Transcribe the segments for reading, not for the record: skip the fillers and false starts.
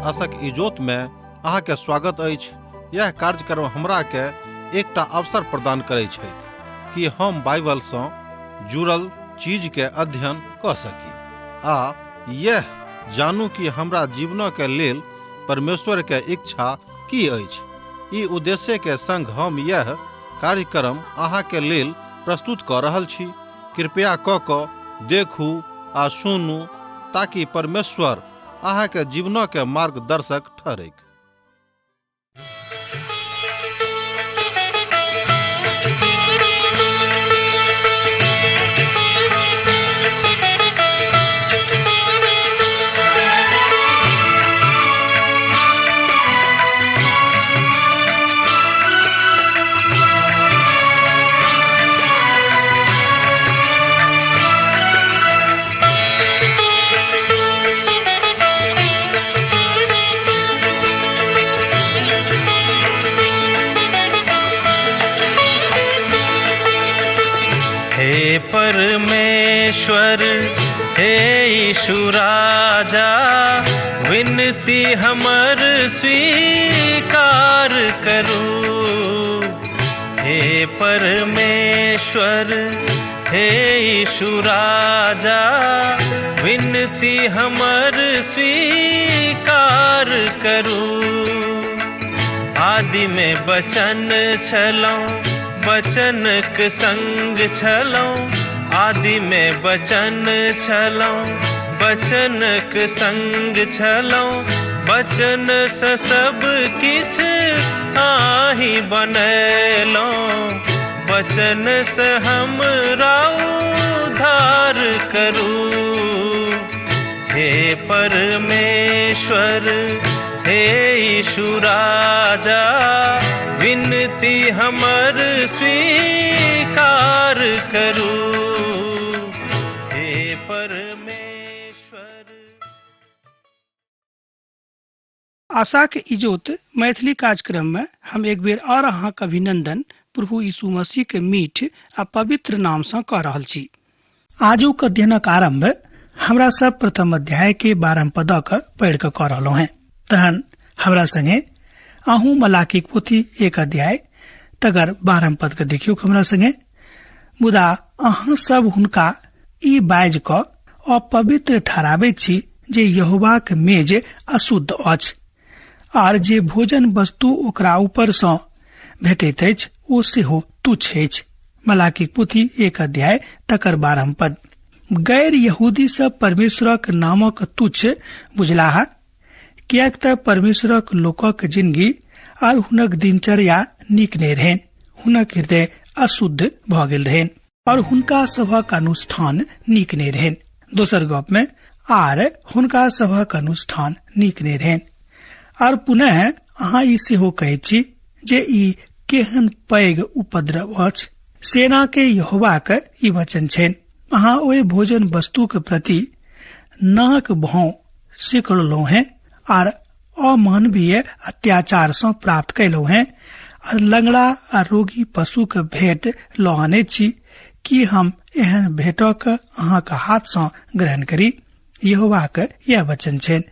आशक इजोत में अहाँ के स्वागत अछि। यह कार्यक्रम हमरा के एकटा अवसर प्रदान करै छथि कि हम बाइबल सँ जुड़ल चीज के अध्ययन कऽ सकी आ यह जानू कि हमरा जीवन के लेल परमेश्वर के इच्छा की अछि। ई उद्देश्य के संग हम यह कार्यक्रम अहाँ के लेल प्रस्तुत कऽ रहल छी। कृपया कऽ कऽ देखू आ सुनू ताकि परमेश्वर अहाँ के जीवन के मार्गदर्शक ठहरैक। हे परमेश्वर, हे यीशु राजा, विनती हमर स्वीकार करू। हे परमेश्वर, हे यीशु राजा, विनती हमर स्वीकार करू। आदि में बचन छलौं, बचनक संग छलौं। आदि में बचन छलौं, बचनक संग छलौं। बचन से सब किछ आही बनेलौं, बचन से हमरा उद्धार करू। हे परमेश्वर, हे यीशु राजा, विनती हमर स्वीकार करू। हे परमेश्वर। आशाक इजोत मैथिली कार्यक्रम में हम एक बेर और अहाँक अभिनंदन प्रभु यीशु मसीह के मीठ आ पवित्र नाम सँ कऽ रहल छी। आजुक अध्ययनक आरंभ हमरा सब प्रथम अध्याय के 12 पदक पढ़ि कऽ कऽ रहलहुँ हेँ। तहन हमरा संगे अहूँ मलाकीक पोथी 1 अध्याय तकर 12 पद के देखियौ हमरा संगे। मुदा अहाँ सब हुनका ई बाजि कऽ अपवित्र ठहराबैत छी जे यहोवाक मेज अशुद्ध अछि, आर जे भोजन वस्तु ओकरा ऊपर सँ भेटैत अछि ओ सेहो तुच्छ अछि। मलाकीक पोथी 1 अध्याय तकर 12 पद। गैर यहूदी सब परमेश्वरक नामक तुच्छ बुझलाह, किएक तऽ परमेश्वरक लोकक जिंदगी आर हुनक दिनचर्या नीक नहि रहनि। हुनक हृदय अशुद्ध भऽ गेल रहनि और हुनका सभक अनुष्ठान नीक नहि रहनि। दोसर गप में आर हुनका सभक अनुष्ठान नीक नहि रहनि। आर पुनः अहाँ ई सेहो कहैत छी जे ई केहन पैघ उपद्रव अछि। सेना के यहोवाक ई वचन छनि, अहाँ ओहि भोजन वस्तु के प्रति नाक भौं सिकड़लहुँ हैं आर अमानवीय अत्याचार सँ प्राप्त कयलहुँ हैं आर लंगड़ा आ रोगी पशु के भेंट लऽ आनैत छी। की हम एहन भेंटक अहाँक हाथ सँ ग्रहण करी? यहोवाक यह वचन छनि।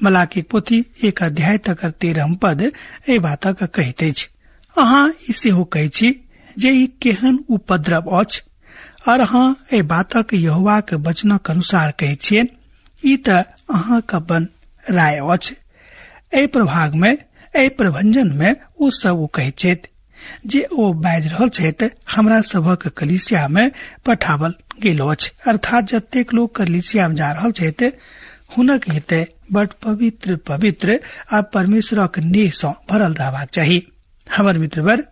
मलाकीक पोथी 1 अध्याय तकर 13 पद एहि बातक कहैत अछि। अहाँ ई सेहो कहैत छी जे ई केहन उपद्रव अछि, और अहाँ एहि बातक यहोवाक वचनक अनुसार कहैत छियनि। ई तऽ अहाँक अपन राय अछि। एहि प्रभाग में, एहि प्रभंजन में ओ सब ओ कहैत छथि जे ओ बाजि रहल छथि, हमरा सभक कलीसिया में पठावल गेल अछि। अर्थात जतेक लोक कलीसिया में जा रहल छथि हुनक हृदय बड पवित्र पवित्र आ परमेश्वरक नेह सँ भरल रहबाक चाही। हमर मित्रवर,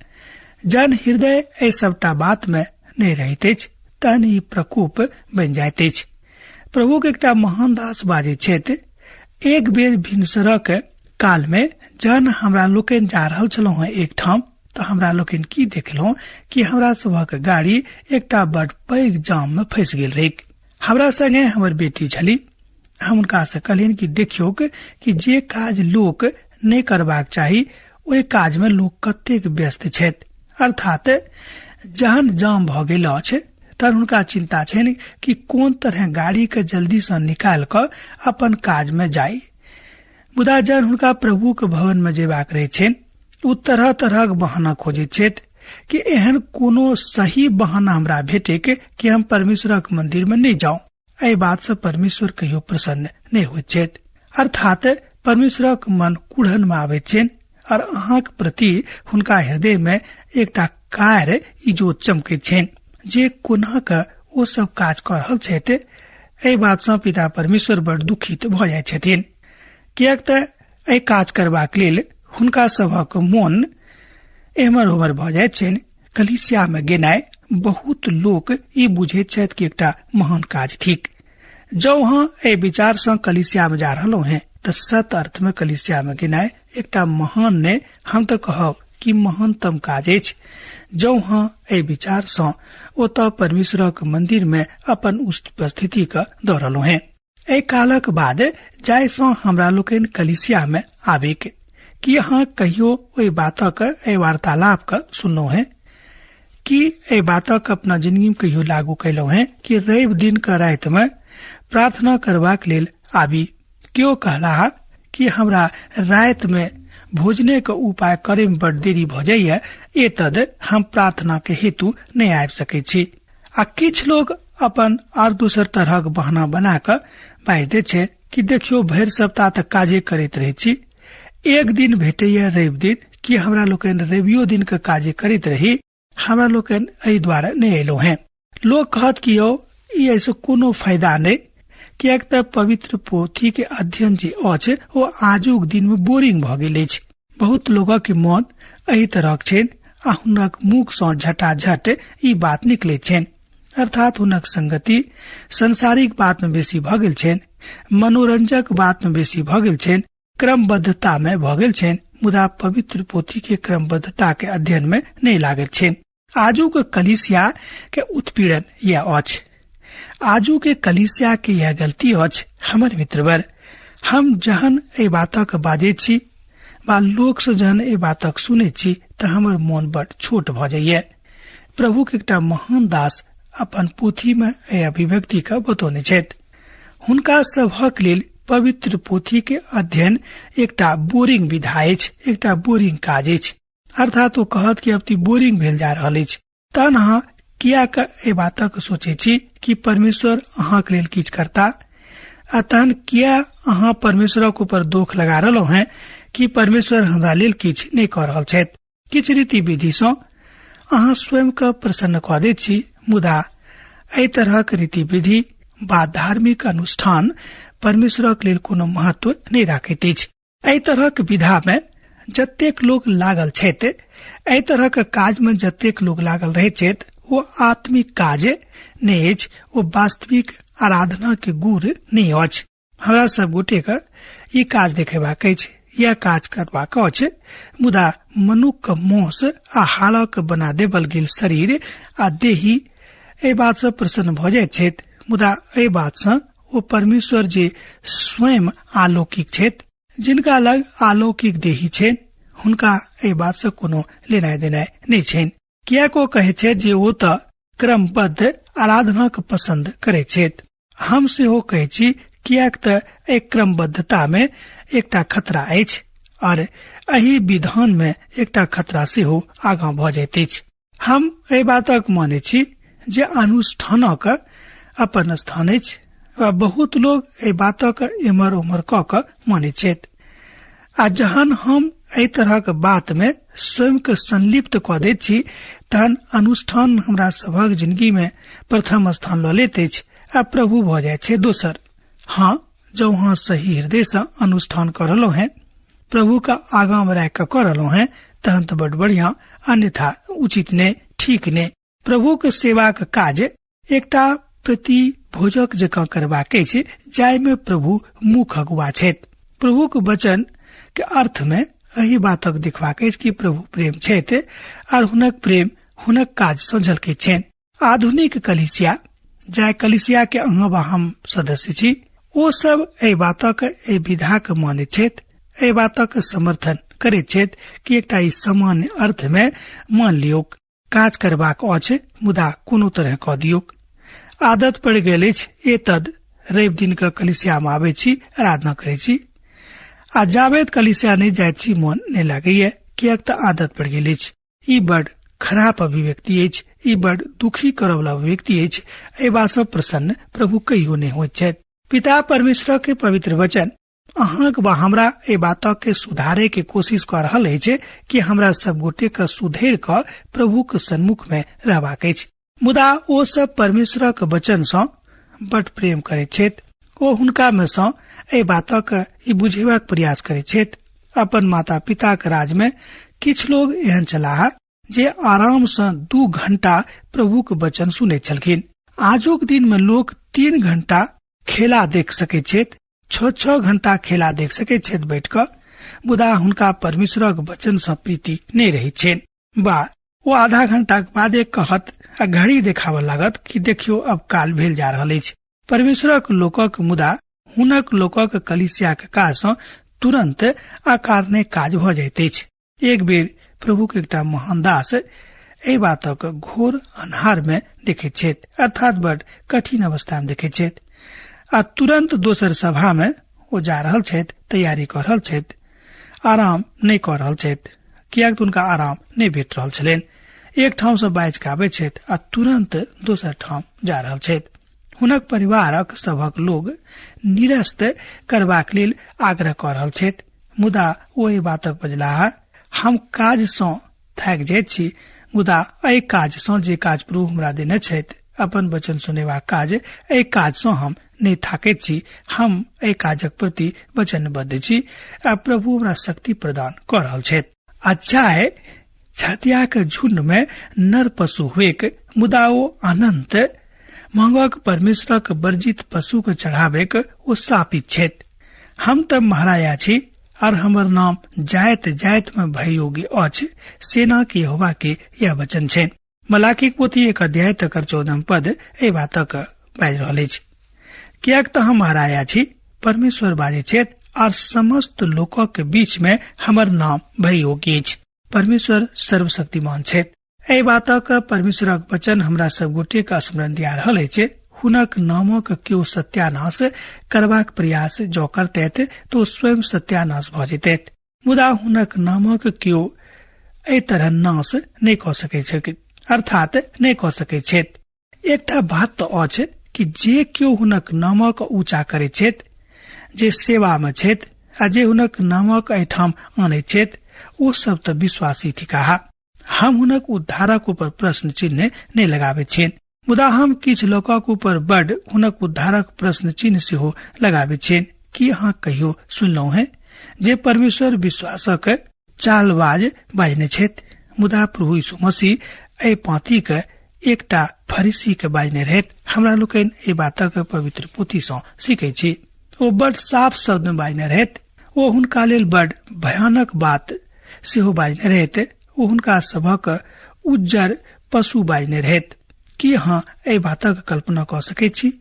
जन हृदय एहि सबटा बात में नहि रहैत अछि तहन ई प्रकोप बनि जाइत अछि। प्रभुक एकटा महान दास बाजैत छथि, एक बेर भिनसरक काल में जहन हमरा लोकनि जा रहल छलहुँ हेँ एक ठाम, तऽ हमरा लोकनि की देखलहुँ कि हमरा सभक गाड़ी एकटा बड पैघ जाम में फँसि गेल रहैक। हमरा संगे हमर बेटी छली। हम हुनका से कहलियनि कि देखियौक कि जे काज लोक नहि करबाक चाही ओहि काज में लोक कतेक व्यस्त छथि। अर्थात जहन जाम भऽ गेल अछि तहन हुनका चिंता छनि कि कोन तरह गाड़ी के जल्दी सँ निकालि कऽ अपन काज में जाइ। मुदा जहन हुनका प्रभुक भवन में जेबाक रहै छनि, ओ तरह तरहक बहाना खोजैत छथि कि एहन कोनो सही बहाना हमरा भेटे कि हम परमेश्वरक मंदिर में नहि जाउ। एहि बात से परमेश्वर कहियो प्रसन्न नहि होइत छथि। अर्थात परमेश्वरक मन कुढ़न में आबैत छनि और अहाँक प्रति हुनका हृदय में एकटा कार इजोत चमकैत छनि जे कोना के ओ सब काज कऽ रहल छथि। एहि बात सँ पिता परमेश्वर बड़ दुखित भऽ जाइत छथिन, किएक तऽ एहि काज करबाक लेल हुनका सभक मोन एम्हर ओम्हर भऽ जाइत छनि। कलीसिया में गेनाइ बहुत लोक ई बुझैत छथि कि एकटा महान काज थिक। जँ अहाँ एहि विचार सँ कलीसिया में जा रहलहुँ हैं तऽ सत अर्थ में कलीसिया में गेनाइ एकटा महान ने, हम तऽ कहब कि महानतम काज अछि। जँ अहाँ एहि विचार सँ ओतऽ परमेश्वरक मंदिर में अपन उपस्थिति के दऽ रहलहुँ हैं। एहि कालक बाद जाहि सँ हमरा लोकनि कलीसिया में आबिक, कि अहाँ कहियो ओहि बातक, एहि वार्तालाप के सुनलहुँ हैं? कि एहि बातक अपना जिंदगी में कहियो लागू कयलहुँ हैं कि रवि दिन के राति में प्रार्थना करबाक लेल आबी? केओ कहला कि हमरा राति में भोजने के उपाय करे में बड़ देरी भऽ जाइए, एतद हम प्रार्थना के हेतु नहि आबि सकै छी। आ किछु लोग अपन आर दोसर तरहक बहाना बना कऽ बाजि दै छै कि देखियौ भरि सप्ताह तऽ काजे करैत रहै छी, एक दिन भेटैया रवि दिन, कि हमरा लोकनि रवियो दिन के काजे करैत रही, हमरा लोकनि एहि दुआरे नहि एलहुँ हैं। लोग कहत कि यौ ई एहिसँ कोनो फायदा नहि, किएक तऽ पवित्र पोथी के अध्ययन जे अछि ओ आजुक दिन में बोरिंग भऽ गेल अछि। बहुत लोगक मन एहि तरहक छनि आ हुनक मुख सँ झटाझट ई बात निकलैत छनि। अर्थात हुनक संगति सांसारिक बात में बेसी भऽ गेल छनि, मनोरंजक बात में बेसी भऽ गेल छनि, क्रमबद्धता में भऽ गेल छनि, मुदा पवित्र पोथी के क्रमबद्धता के अध्ययन में नहि लागल छनि। आजू के कलीसिया के उत्पीड़न यह अछि, आजू के कलीसिया के यह गलती अछि। हमर मित्रवर, हम जहन एहि बातक बाजै छी वा लोक से जहन एहि बातक सुनै छी तऽ हमर मोन बड़ छोट भऽ जाइए। प्रभु के एकटा महान दास अपन पोथी में एहि अभिव्यक्ति के बतौने छथि। हुनका सभक लेल पवित्र पोथी के अध्ययन एकटा बोरिंग विधा अछि, एकटा बोरिंग काज अछि। अर्थात ओ कहत कि अब ती बोरिंग भेल जा रहल अछि। तहन अहाँ किया के एहि बातक सोचै छी कि परमेश्वर अहाँक लेल किछु करता, आ तहन किया अहाँ परमेश्वरक ऊपर दोख लगा रहलहुँ हैं कि परमेश्वर हमरा लेल किछु नहि कऽ रहल छथि। किछु रीति विधि सँ अहाँ स्वयं के प्रसन्न कऽ दैत छी, मुदा एहि तरहक रीति विधि वा धार्मिक अनुष्ठान परमेश्वरक लेल कोनो महत्व नहि राखैत अछि। एहि तरहक विधा में जतेक लोक लागल छथि, एहि तरहक काज में जतेक लोक लागल रहैत छथि, ओ आत्मिक काज नहि अछि, ओ वास्तविक आराधना के गुर नहि अछि। हमरा सब गोटे के ई काज देखेबाक अछि, यह काज करबाक अछि, मुदा मनुख के मौस आ हाड़क बना देबल गेल शरीर आ देही एहि बात सँ प्रसन्न भऽ जाइत छथि, मुदा एहि बात सँ ओ परमेश्वर जे स्वयं अलौकिक छथि, जिनका लग अलौकिक देही छनि, हुनका एहि बात सँ कोनो लेनाइ देनाइ नहि छनि। किएक ओ कहै छथि जे ओ तऽ क्रमबद्ध आराधनाक पसंद करैत छथि। हम सेहो कहै छी, किएक तऽ एहि क्रमबद्धता में एकटा खतरा अछि और एहि विधान में एकटा खतरा सेहो आगाँ भऽ जाइत अछि। हम एहि बातक मानै छी जे अनुष्ठानक अपन स्थान अछि आ बहुत लोग एहि बातक एम्हर ओम्हर कऽ कऽ मानै छथि। आ जहन हम एहि तरहक बात में स्वयं के संलिप्त कऽ दैत छी, तहन अनुष्ठान हमरा सभक जिंदगी में प्रथम स्थान लऽ लैत अछि आ प्रभु भऽ जाइत छै दोसर। हाँ, जँ अहाँ सही हृदय सँ अनुष्ठान कऽ रहलहुँ हैं, प्रभु के आगाँ में राखि कऽ कऽ रहलहुँ हैं, तहन तऽ बड बढ़िया, अन्यथा उचित नहि, ठीक नहि। प्रभु के सेवाक काज एकटा प्रति भोजक जकाँ करबाक अछि, जाहि में प्रभु मुख अगुआ छथि। प्रभु के वचन के अर्थ में एहि बातक देखबाक अछि कि प्रभु प्रेम छथि और हुनक प्रेम हुनक काज सँ झलकैत छनि। आधुनिक कलीसिया, जाहि कलीसिया के अहाँ वा हम सदस्य छी, ओ सब एहि बातक, एहि विधाक मानैत छथि, एहि बातक समर्थन करैत छथि कि एकटा ई सामान्य अर्थ में मान लियौक, काज करबाक अछि मुदा कोनो तरह कऽ दियौक। आदत पड़ि गेल अछि, एतद रवि दिन के कलीसिया में आबै छी, आराधना करै छी। आ जाबेत कलिसिया नहि जाइत छी मोन नहि लागैया, किएक तऽ आदत पड़ि गेल अछि। ई बड खराब अभिव्यक्ति अछि, ई बड दुखी करऽवला अभिव्यक्ति अछि। एहि बात सँ प्रसन्न प्रभु कहियो नहि होइत छथि। पिता परमेश्वर के पवित्र वचन अहाँक वा हमरा एहि बात के सुधारे के कोशिश कऽ रहल अछि कि हमरा सब गोटे के सुधरि कऽ प्रभु के सन्मुख में रहबाक अछि। मुदा ओ सब परमेश्वरक वचन सँ बड प्रेम करैत छथि। ओ हुनका में सँ एहि बातक ई बुझेबाक प्रयास करैत छथि। अपन माता पिताक राज में किछु लोग एहन छलाह जे आराम सँ 2 घंटा प्रभुक वचन सुनैत छलखिन। आजुक दिन में लोक 3 घंटा खेला देख सकैत छथि, 6-6 घंटा खेला देख सकैत छथि बैठ कऽ, मुदा हुनका परमेश्वरक वचन सँ प्रीति नहि रहैत छनि। बा ओ आधा घंटाक बादे कहत आ घड़ी देखाबऽ लागत कि देखियो अब काल भेल जा रहल अछि। परमेश्वरक लोकक मुदा हुनक लोकक कलिसियाक काज सँ तुरंत आकारने काज भऽ जाइत अछि। एक बेर प्रभुक एकटा महान दास एहि बातक घोर अन्हार में देखैत छथि, अर्थात बड कठिन अवस्था में देखैत छथि आ तुरंत दोसर सभा में ओ जा रहल छथि, तैयारी कऽ रहल छथि, आराम नहि कऽ रहल छथि, किएक तऽ हुनका आराम नहि भेट रहल छलनि। एक ठाम सँ बाजि कऽ आबै छथि आ तुरंत दोसर ठाम जा रहल छथि। हुनक परिवारक सभक लोग निरस्त करबाक लेल आग्रह कऽ रहल छथि, मुदा ओ एहि बातक बजलाह, हम काज सँ थाकि जाइत छी, मुदा एहि काज सँ जे काज प्रभु हमरा देने छथि, अपन वचन सुनेबाक काज, एहि काज सँ हम नहि थाकैत छी। हम एहि काजक प्रति वचनबद्ध छी आ प्रभु हमरा शक्ति प्रदान कऽ रहल छथि। आ चाहे छतियाक झुंड में नर पशु हुएक, मुदा ओ अनंत महगक परमेश्वरक वर्जित पशु के चढ़ाबेक ओ शापित छथि। हम तऽ महाराजा छी और हमर नाम जाइत जाइत में भययोग्य अछि, सेना के यहोवा के यह वचन छै। मलाकीक पोथी 1 अध्याय तकर 14 पद एहि बातक बाजि रहल अछि। किएक तऽ हम महाराजा छी, परमेश्वर बाजै छथि, और समस्त लोकक बीच में हमर नाम भययोग्य अछि। परमेश्वर सर्वशक्तिमान छथि। एहि बातक परमेश्वरक वचन हमरा सब गोटे के स्मरण दिया रहल अछि। हुनक नामक केओ सत्यानाश करबाक प्रयास जँ करतैथ तो स्वयं सत्यानाश भऽ जेतैथ, मुदा हुनक नामक केओ एहि तरह नाश नहि कऽ सकैत छथि, अर्थात नहि कऽ सकैत छथि। एकटा बात तऽ अछि कि जे केओ हुनक नामक ऊँचा करैत छथि, जे सेवा में छथि आ जे हुनक नामक एहिठाम आनैत छथि, ओ सब तऽ विश्वासी थिकाह। हम हुनक उद्धारक ऊपर प्रश्न चिन्ह नहि लगाबैत छियनि, मुदा हम किछु लोकक ऊपर बड हुनक उद्धारक प्रश्न चिन्ह सेहो लगाबैत छियनि। की अहाँ कहियो सुनलहुँ हैं जे परमेश्वर विश्वासक चालबाज बाजने छथि? मुदा प्रभु यीशु मसीह एहि पाँती के एकटा फरीसी के बाजने रहथि। हमरा लोकनि एहि बातक पवित्र पोथी सँ सीखै छी। ओ बड साफ शब्द में बाजने रहथि। ओ हुनका लेल बड भयानक बात सेहो बाजने रहथि। ओ हुनका सभक उज्जर पशु बाजने रहथि। की अहाँ एहि बातक कल्पना कऽ सकैत छी?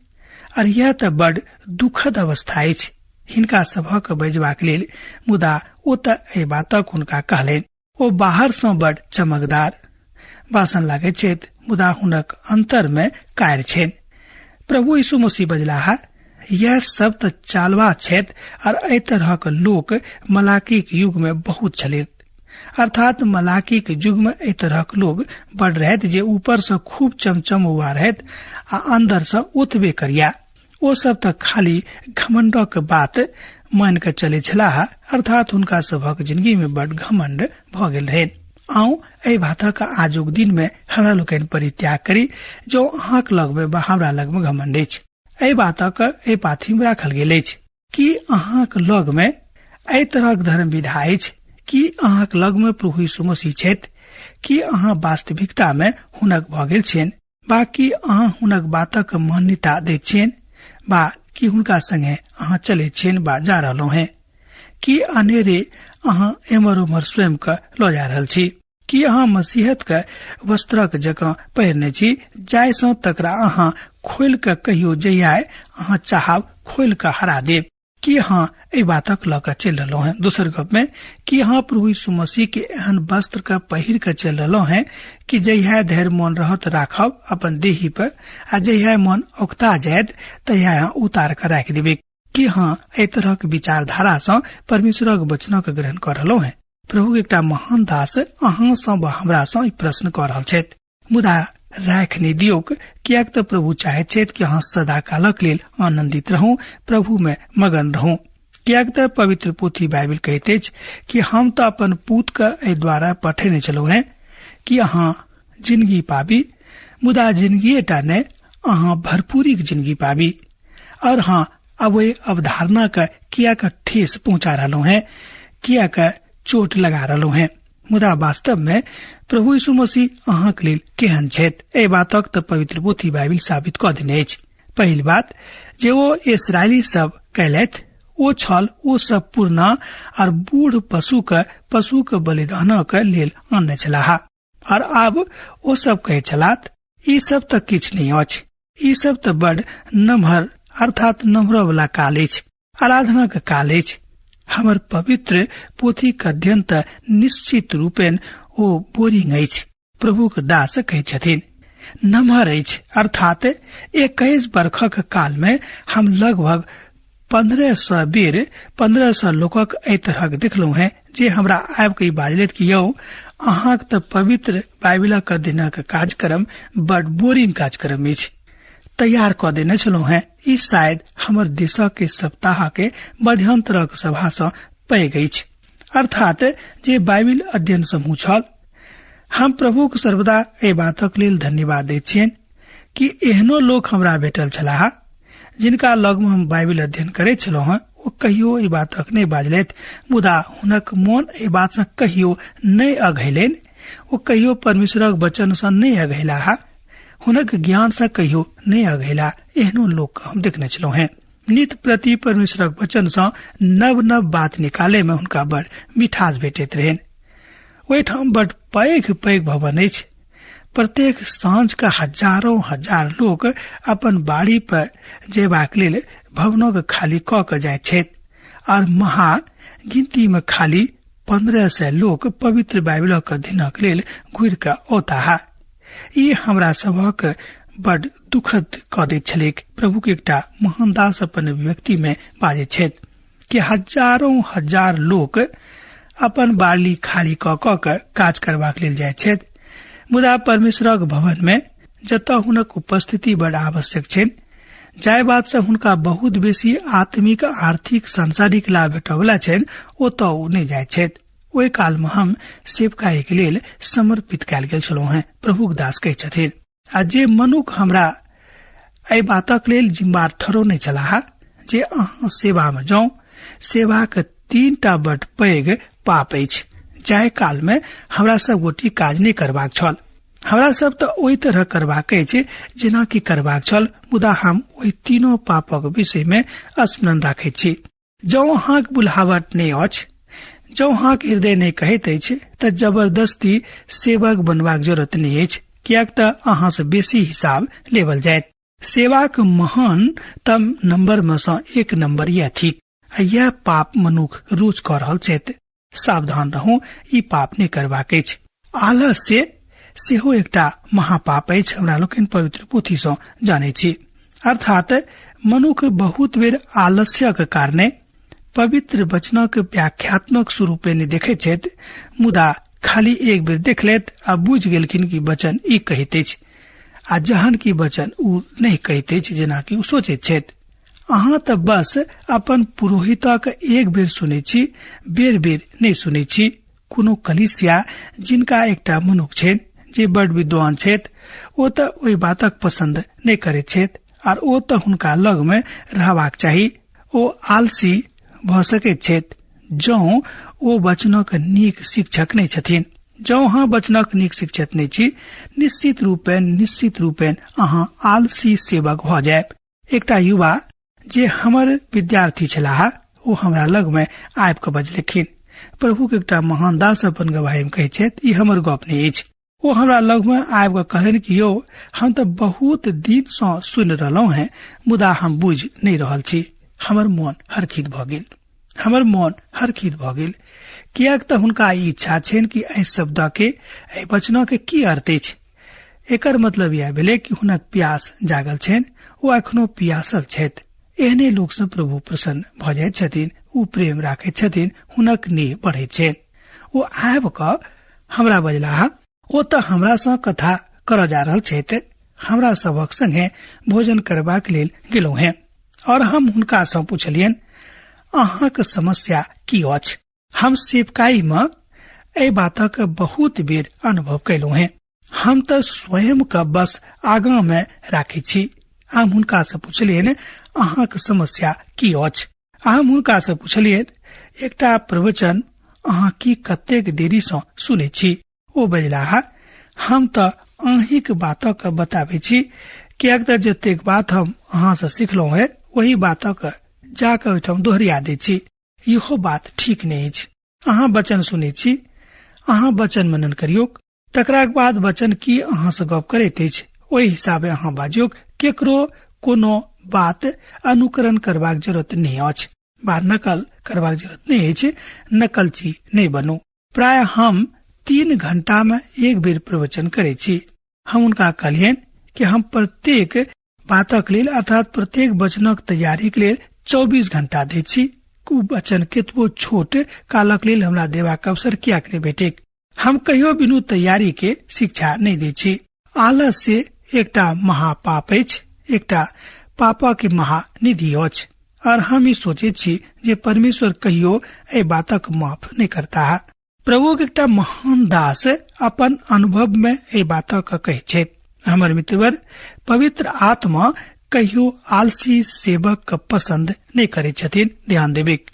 और यह तऽ बड दुखद अवस्था अछि हिनका सभक बजबाक लेल, मुदा ओ तऽ एहि बातक हुनका कहलनि। ओ बाहर सँ बड चमकदार बासन लागैत छथि, मुदा हुनक अंतर में कायर छनि। प्रभु यीशु मसीह बजलाह, यह सब तऽ चालबा छथि और एहि तरहक लोक मलाकीक युग में बहुत छलथि। अर्थात मलाकीक युग में एहि तरहक लोग बड़ रहैत जे ऊपर सँ खूब चमचम हुआ रहैत आ अंदर सँ ओतबे करिया। ओ सब तऽ खाली घमंडक बात मान के चले छलाह, अर्थात हुनका सभक जिंदगी में बड़ घमंड भऽ गेल रहनि। आउ एहि बातक आजुक दिन में हमरा लोकनि परित्याग करी जो अहाँक लग में बा हमरा लग में घमंड अछि। एहि बातक एहि पाथी में राखल गेल अछि। की अहाँक लग में एहि तरहक धर्म विधा अछि? की अहाँक लग में प्रभु यीशु मसीह छथि? की अहाँ वास्तविकता में हुनक भऽ गेल छियनि? बा की अहाँ हुनक बातक मान्यता दैत छियनि? बा की हुनका संगे अहाँ चलैत छियनि बा जा रहलहुँ हैं? की अनेरे अहाँ एम्हर ओम्हर स्वयं के लऽ जा रहल छी? की अहाँ मसीहत के वस्त्रक जकाँ पहिरने छी, जाहि सँ तकरा अहाँ खोलि कऽ कहियो जहिया अहाँ चाहब खोलि कऽ हरा देब? की अहाँ एहि बातक लऽ कऽ चलि रहलहुँ हैं? दोसर गप में, की अहाँ प्रभु यीशु मसीह के एहन वस्त्र के पहिर कऽ चलि रहलहुँ हैं कि जहिया धरि मन रहत राखब अपन देही पर, आ जहिया मन औकता जायत तहिया अहाँ उतार कऽ राखि देबै? कि हाँ एहि तरहक विचारधारा सँ परमेश्वरक वचनक ग्रहण कऽ रहलहुँ हैं? प्रभु एकटा महान दास अहाँ सँ व हमरा सँ ई प्रश्न कऽ रहल छथि। मुदा राखि नहि दियौक, किएक तऽ प्रभु चाहैत छथि कि अहाँ सदा कालक लेल आनंदित रहू, प्रभु में मगन रहू। किएक तऽ पवित्र पोथी बाइबिल कहैत अछि कि हम तऽ अपन पूत के एहि द्वारा पठेने छलहुँ हैं कि अहाँ जिंदगी पाबी, मुदा जिंदगी टा नहि, अहाँ भरपूरीक जिंदगी पाबी। और हाँ, अब ओहि अवधारणा के किया के ठेस पहुंचा रहलहुँ हैं, किया के चोट लगा रहलहुँ हैं। मुदा वास्तव में प्रभु यीशु मसीह अहाँक लेल केहन छथि, एहि बातक तऽ पवित्र पोथी बाइबिल साबित कऽ देने अछि। पहिल बात जे ओ इसराइली सब कयलथि ओ छल ओ सब पुरना और बूढ़ पशु के बलिदानक लेल आनने छलाह। और आब ओ सब कहै छलाह ई सब तऽ किछु नहि अछि, ई सब तऽ बड़ नमहर अर्थात नम्हर वाला काल अछि, आराधनाक काल अछि। हमर पवित्र पोथीक अध्ययन तऽ निश्चित रूपेण ओ बोरिंग अछि। प्रभुक दास कहै छथिन नमहर अछि, अर्थात 21 बरखक काल में हम लगभग 1500 बेर 1500 लोकक एहि तरहक देखलहुँ हैं जे हमरा आबि के बाजलथि कि यौ अहाँक तऽ पवित्र बाइबिलक अध्ययनक कार्यक्रम बड बोरिंग कार्यक्रम अछि, तैयार कऽ देने छलहुँ हैं। ई शायद हमर देशक के सप्ताह के मध्यांतरक सभा सँ पैघ अछि, अर्थात जे बाइबिल अध्ययन समूह छल। हम प्रभुक सर्वदा एहि बातक लेल धन्यवाद दैत छियनि कि एहनो लोक हमरा भेटल छलाह जिनका लगमे हम बाइबिल अध्ययन करैत छलहुँ हैं। ओ कहियो एहि बातक नहि बाजलथि, मुदा हुनक मोन एहि बात सँ कहियो नहि अघैलनि। ओ कहियो परमेश्वरक वचन सँ नहि अघैलाह, हुनक ज्ञान सँ कहियो नहि अघैला। एहनो लोक हम देखने छलहुँ हैं। नित प्रति परमेश्वरक वचन सँ नव नव बात निकाले में हुनका बड़ मिठास भेटैत रहनि। ओहिठाम बड़ पैघ पैघ भवन अछि। प्रत्येक साँझ के हजारों हजार लोक अपन बाड़ी पर जेबाक लेल भवनक खाली कऽ के जाइत छथि और महा गिनती में खाली 1500 लोक पवित्र बाइबिलक अध्ययनक लेल घुरि कऽ औताह। ई हमरा सभक बड़ दुखद कऽ दैत छलैक। प्रभु के एकटा महान दास अपन अभिव्यक्ति में बाजैत छथि कि हजारों हजार लोक अपन बाली खाली कऽ कऽ के काज करबाक लेल जाइत छथि, मुदा परमेश्वरक भवन में जतऽ हुनक उपस्थिति बड़ आवश्यक छनि, जाहि बात से हुनका बहुत बेसी आत्मिक, आर्थिक, सांसारिक लाभ भेटयवला छनि, ओतऽ ओ नहि जाइत छथि। ओहि काल में हम सेवकाई के लेल समर्पित कयल गेल छलहुँ हैं, प्रभुक दास कहै छथिन। आ जे मनुख हमरा एहि बातक लेल जिम्मेदार ठहरौने छलाह जे अहाँ सेवा में जाउ, सेवाक 3 बड पैघ पाप अछि। जाहि काल में हमरा सब गोटी काज नहि करबाक छल, हमरा सब तऽ ओहि तरह करबाक अछि जेना कि करबाक छल, मुदा हम ओहि तीनों पापक विषय में स्मरण राखैत छी। जँ अहाँक बुलाहट नहि अछि, जँ अहाँक हृदय नहि कहैत अछि, तऽ जबरदस्ती सेवक बनबाक जरूरत नहि अछि, किएक तऽ अहाँ से बेसी हिसाब लेबल जायत। सेवाक महान तम नंबर में सँ एक नंबर यह थिक, आ यह पाप मनुख रोज कऽ रहल छथि। सावधान रहू, ई पाप नहि करबाक अछि। आलस्य सेहो एकटा महापाप अछि, हमरा लोकनि पवित्र पोथी सँ जानै छी। अर्थात मनुख बहुत बेर आलस्यक कारणे पवित्र वचनक व्याख्यात्मक स्वरूपे नहि देखैत छथि, मुदा खाली एक बेर देख लेत आ बुझि गेलखिन कि वचन ई कहैत अछि, आ जहन कि वचन ओ नहि कहैत अछि जेना कि ओ सोचैत छथि। अहाँ तऽ बस अपन पुरोहितक एक बेर सुनै छी, बेर बेर नहि सुनै छी। कोनो कलीसिया जिनका एकटा मनुख छनि जे बड़ विद्वान छथि, ओ तऽ ओहि बातक पसंद नहि करैत छथि, आर ओ तऽ हुनका लग मे रहबाक चाही। ओ आलसी भऽ सकैत छथि जँ ओ वचनक नीक शिक्षक नहि छथिन। जँ अहाँ वचनक नीक शिक्षक नहि छी, निश्चित रूपेण अहाँ आलसी सेवक भऽ जायब। एकटा युवा जे हमर विद्यार्थी छलाह, ओ हमरा लग मे आबि कऽ बजलखिन। प्रभु के एकटा महान दास अपन गवाही मे कहै छथि, ई हमर गप नहि अछि। ओ हमरा लग मे आबि कऽ कहलनि कि यौ, हम तऽ बहुत दिन सँ सुनि रहलहुँ हैं, मुदा हम बुझि नहि रहल छी। हमर मोन हरखित भऽ गेल, हमर मोन हरखित भऽ गेल, किएक तऽ हुनका ई इच्छा छनि कि एहि शब्द के, एहि वचन के की अर्थ अछि। एकर मतलब यह भेलै कि हुनक प्यास जागल छनि, ओ एखनो पियासल छथि। एहने लोकसँ प्रभु प्रसन्न भऽ जाइत छथिन, ओ प्रेम राखैत छथिन, हुनक नेह बढ़ैत छनि। ओ आबि कऽ हमरा बजलाह, ओ तऽ हमरासँ कथा करऽ जा रहल छथि, हमरा सभक संगे भोजन करबाक लेल गेलहुँ हेँ। और हम हुनकासँ पुछलियनि, अहाँक समस्या की अछि? हम सेवकाई में एहि बातक बहुत बेर अनुभव कयलहुँ हेँ। हम तऽ स्वयं के बस आगाँ में राखै छी। हम हुनका से पुछलियनि, अहाँक समस्या की अछि? हम हुनका से पुछलियनि, एकटा प्रवचन अहाँ की कतेक देरी सँ सुनै छी? ओ बजलाह, हम तऽ अहींक बातक बताबै छी, किएक तऽ जतेक बात हम अहाँ से सिखलहुँ हेँ ओही बातक जाकऽ ओहिठाम दोहरिया दै छी। इहो बात ठीक नहि अछि। अहाँ वचन सुनै छी, अहाँ वचन मनन करियौक, तकरा बाद वचन की अहाँ से गप करैत अछि ओहि हिसाबे अहाँ बाजियौक। केकरो कोनो बात अनुकरण करबाक जरूरत नहि अछि बा नकल करबाक जरूरत नहि अछि, नकलची नहि बनू। प्राय हम 3 घंटा में एक बेर प्रवचन करै छी। हम हुनका कहलियनि कि हम प्रत्येक बातक लेल अर्थात प्रत्येक वचनक तैयारीक लेल 24 घंटा दै छी। ओ वचन केतबो छोट कालक लेल हमरा देबाक अवसर किएक नहि भेटैक। हम कहियो बिनु तैयारी के शिक्षा नहि दै छी। आलस से एकटा महापाप अछि, एकटा पापक महानिधि अछि। और हम ई सोचै छी जे परमेश्वर कहियो एहि बातक माफ नहि करताह। प्रभुक एकटा महान दास अपन अनुभव में एहि बातक कहै छथि। हमर मित्रवर, पवित्र आत्मा कहियो आलसी सेवक के पसंद नहि करै छथिन। ध्यान देबिक,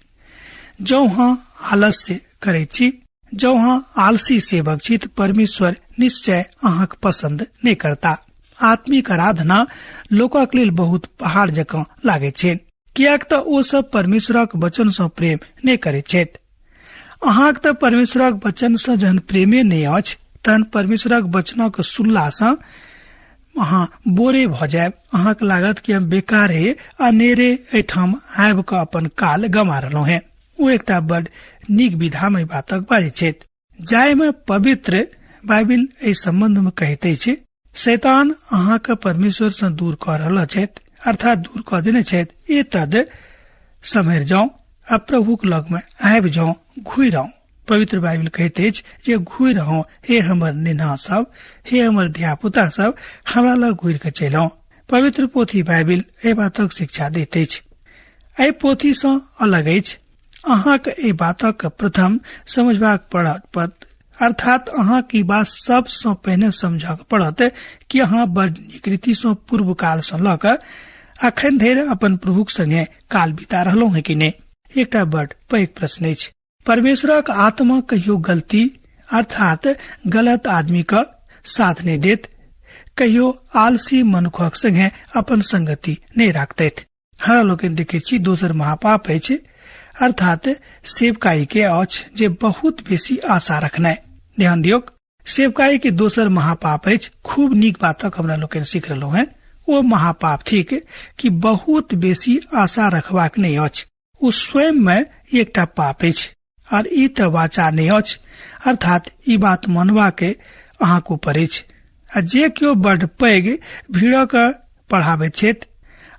जौ हाँ आलस्य करै छी, जौ हाँ आलसी सेवक छी, तऽ परमेश्वर निश्चय अहाँक पसंद नहि करता। आत्मिक आराधना लोकक लेल बहुत पहाड़ जकाँ लागै छै, किएक तऽ ओ सब परमेश्वरक वचन सँ प्रेम नहि करै छथि। अहाँक तऽ परमेश्वरक वचन सँ जहन प्रेमे नहि अछि तहन परमेश्वरक वचनक सुनला सँ अहाँ बोरे भऽ जायब। अहाँक लागत कि हम बेकारे अनेरे एहिठाम आबि कऽ अपन काल गमा रहलहुँ हेँ। ओ एकटा बड नीक विधा मे बातक बाजै छथि, जाहिमे पवित्र बाइबिल एहि सम्बन्ध मे कहैत अछि, शैतान अहाँके परमेश्वर सँ दूर कऽ रहल छथि, अर्थात दूर कऽ देने छथि। ए तद सम्हरि जाउ आ प्रभुक लग मे आबि जाउ, घुरि आउ। पवित्र बाइबिल कहैत अछि जे घुरि आउ हे हमर नेना सब, हे हमर धियापुता सब, हमरा लग घुरि कऽ चलि आउ। पवित्र पोथी बाइबिल एहि बातक शिक्षा दैत अछि। एहि पोथी सँ अलग अछि। अहाँक एहि बातक प्रथम समझबाक पड़त, अर्थात अहाँक ई बात सबसँ पहिने समझक पड़त कि अहाँ बड़ नीक रीति सँ पूर्व काल सँ लऽ कऽ अखन धरि अपन प्रभुक संगे काल बिता रहलहुँ हेँ कि नहि। एकटा बड़ पैघ प्रश्न अछि। परमेश्वरक आत्मा कहियो गलती अर्थात गलत आदमी का साथ नहि देत, कहियो आलसी मनुखक संगे अपन संगति नहि राखतैत। हमरा लोकनि देखै छी दोसर महापाप अछि, अर्थात सेवकाई के अछि जे बहुत बेसी आशा रखनाइ। ध्यान दियौक, सेवकाई के दोसर महापाप अछि, खूब नीक बातक हमरा लोकनि सीख रहलहुँ हेँ। ओ महापाप थिक कि बहुत बेसी आशा रखबाक नहि अछि। ओ स्वयं में एकटा पाप अछि और ई तऽ वाचा नहि अछि, अर्थात ई बात मानबा के अहाँक ऊपर अछि। आ जे केओ बड पैघ भीड़क पढ़ाबैत छथि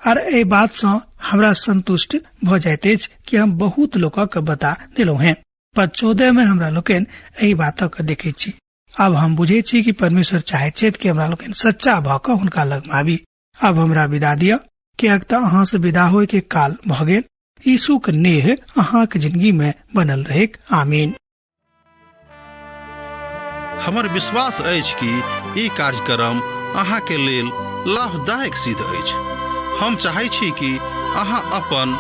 और एहि बात सँ हमरा संतुष्ट भऽ जाइत अछि कि हम बहुत लोकक बता देलहुँ हेँ। पद 14 में हमरा लोकनि एहि बातक देखैत छी। आब हम बुझै छी कि परमेश्वर चाहैत छथि कि हमरा लोकनि सच्चा भऽ कऽ हुनका लगमे आबी। आब हमरा विदा दिअ, किएक तऽ अहाँ सँ विदा होय के काल भऽ गेल। यीशुक नेह अहाँक जिंदगी में बनल रहेक। आमीन। हमर विश्वास अछि कि ई कार्यक्रम अहाँके लेल लाभदायक सिद्ध अछि। हम चाहै छी कि अहाँ अपन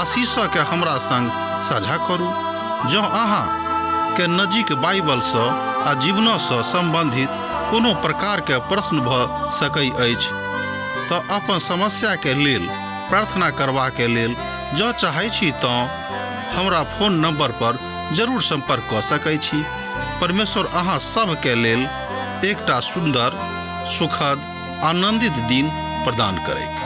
आशीषके हमरा संग साझा करू। जँ अहाँ के नजीक बाइबलसँ आ जीवनसँ सम्बन्धित कोनो प्रकारके प्रश्न भऽ सकै अछि तऽ अपन समस्याके लेल प्रार्थना करबाके लेल जँ चाहै छी तँ हमरा फोन नंबर पर जरूर संपर्क कऽ सकै छी। परमेश्वर अहाँ सभके लेल एकटा सुन्दर, सुखद, आनंदित दिन प्रदान करैक।